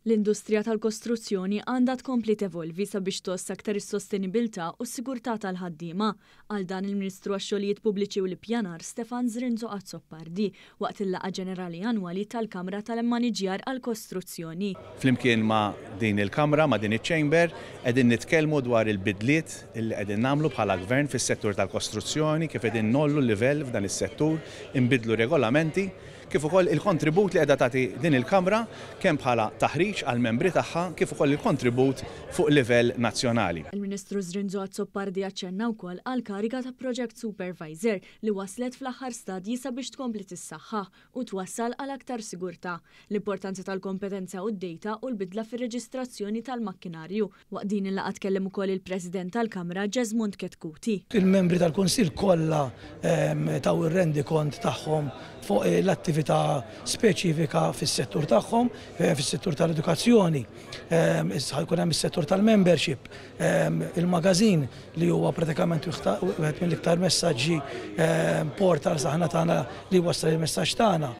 L-industrija tal-kostruzzjoni għandha tkompli tevolvi sabiex tgħożż aktar is-sostenibilità u s-sigurtà tal-ħaddiema, qal dan il-Ministru għax-Xogħlijiet Pubbliċi u l-Ippjanar Stefan Zrinzo Azzopardi waqt il-Laqgħa Ġenerali Annwali tal-Kamra tal-Immaniġjar għall-Kostruzzjoni. Flimkien ma' din il-Kamra, ma' din iċ-Chamber, qegħdin nitkellmu dwar il-bidliet li qegħdin nagħmlu bħala Gvern fis-settur tal-kostruzzjoni, kif qegħdin ngħollu l-livell f'dan is-settur, inbiddlu regolamenti, kif ukoll il-kontribut li qiegħda tagħti din il-Kamra kemm bħala taħriġ għall-membri tagħha kif ukoll il-kontribut fuq livell nazzjonali. Il-Ministru Zrinzo Azzopardi aċċenna wkoll għall-kariga ta' Project Supervisor li waslet fl-aħħar stadji sabiex tkompli tissaħħaħ u twassal għal aktar sigurtà, l-importanza tal-kompetenza u d-data u l-bidla fir-reġistrazzjoni tal-makkinarju. Waqt din il-laqgħa tkellem ukoll il-President tal-Kamra Jesmond Chetcuti. Il-membri tal-Kunsill kollha taw ir-rendikont tagħhom fuq l-attività speċifika fis-settur tagħhom, fis-settur tal-edukazzjoni, issa ħa jkun hemm is-settur tal-membership, il-magazin li huwa pratikament wieħed mill-iktar messaġġi portals aħna tagħna li jwassal il-messaġġ tagħna.